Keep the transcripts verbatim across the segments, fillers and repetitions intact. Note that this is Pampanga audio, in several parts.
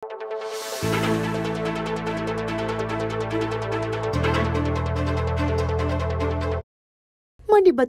Manibat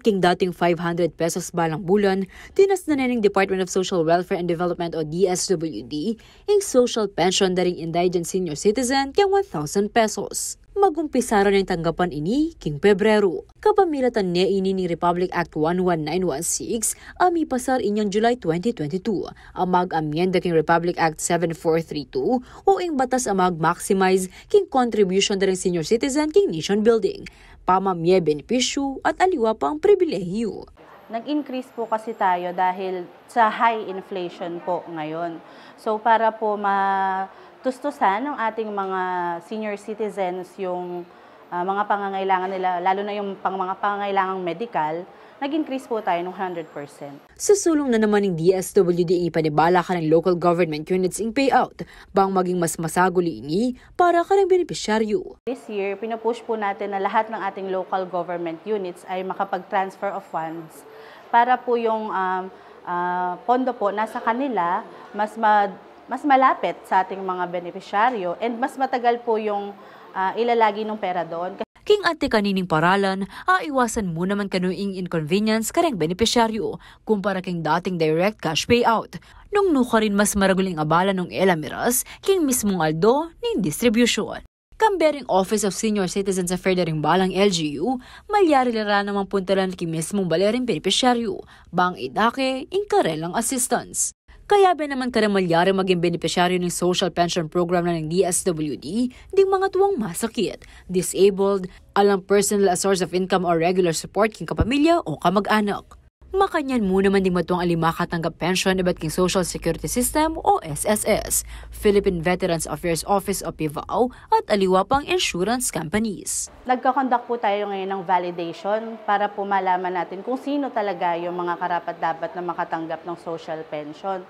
king dating five hundred pesos balang bulan, tinas na ning Department of Social Welfare and Development o D S W D ing social pension da ring indigent senior citizen king one thousand pesos. Magumpisa ra neng tanggapan ini king Pebrero. Kapamilatan ne ini ning Republic Act one one nine one six a mipasar inyang July twenty twenty-two, a mag-amyenda king Republic Act seven four three two o ing batas a mag-maximize king contribution da ring senior citizen king nation building, pamamie benepisyu at aliwa pang pribilehiyu. Nag-increase po kasi tayo dahil sa high inflation po ngayon. So, para po matustusan ng ating mga senior citizens yung, ah, mga pangangailangan nila, lalo na yung pang mga pangangailangang medical, nag-increase po tayo ng hundred percent. Susulung na naman ning D S W D ing ipanibala karing local government units ing payout bang maging mas masaguli ini para karing benepisyaryu. This year, pinupush po natin na lahat ng ating local government units ay makapag-transfer of funds para po yung, um, ah, pondo po nasa kanila, mas ma-, mas malapit sa ating mga benepisyaryo and mas matagal po yung, ah, ilalagi ng pera doon. King anti kanining paralan, aiwasan mu naman kanu ing inconvenience kareng benepisyaryu kumpara king dating direct cash payout. Nung nukarin mas maragul ing abala nung e la miras king mismung aldo ning distribution. Kambe ring Office of Senior Citizens Affairs da ring balang L G U, malyari la ra namang puntalan king mismung bale ring benepisyaryu bang idake ing karelang assistance. Kayabe naman kareng malyari maging benepisyaryu ning social pension program na ning D S W D ding mga tuang masakit, disabled, alang personal a source of income o regular support king kapamilya o kamag-anak. Makanyan mu naman ding matuang aling makatanggap pension ibat king Social Security System o S S S, Philippine Veterans Affairs Office o PVAO, at aliwa pang insurance companies. Nagko-conduct po tayo ngayon ng validation para po malaman natin kung sino talaga yung mga karapat-dapat na makatanggap ng social pension.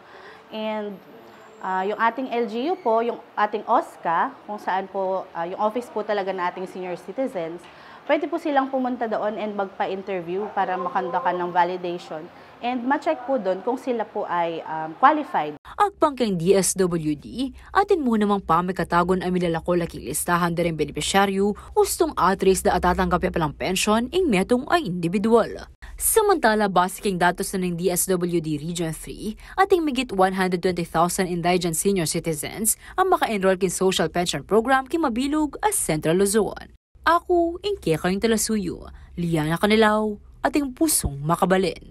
And, ah, yung ating L G U po, yung ating OSCA, kung saan po, ah, yung office po talaga ng ating senior citizens, pwede po silang pumunta doon and magpa-interview para makondukan ng validation and ma-check po doon kung sila po ay, um, qualified. Agpang keng D S W D, atin mu namang pamikatagun a milalako la king listahan da ring benepisyaryu ustung atrace da a tatanggap ya palang pension ing metung a indibidwal. Samantala, base king datos na ning D S W D Region three, ating migit one hundred twenty thousand indigent senior citizens ang maka-enroll king social pension program king mabilug a Central Luzon. Aku ing kekayung talasuyu, Liana Canelao, ating pusung makabalen.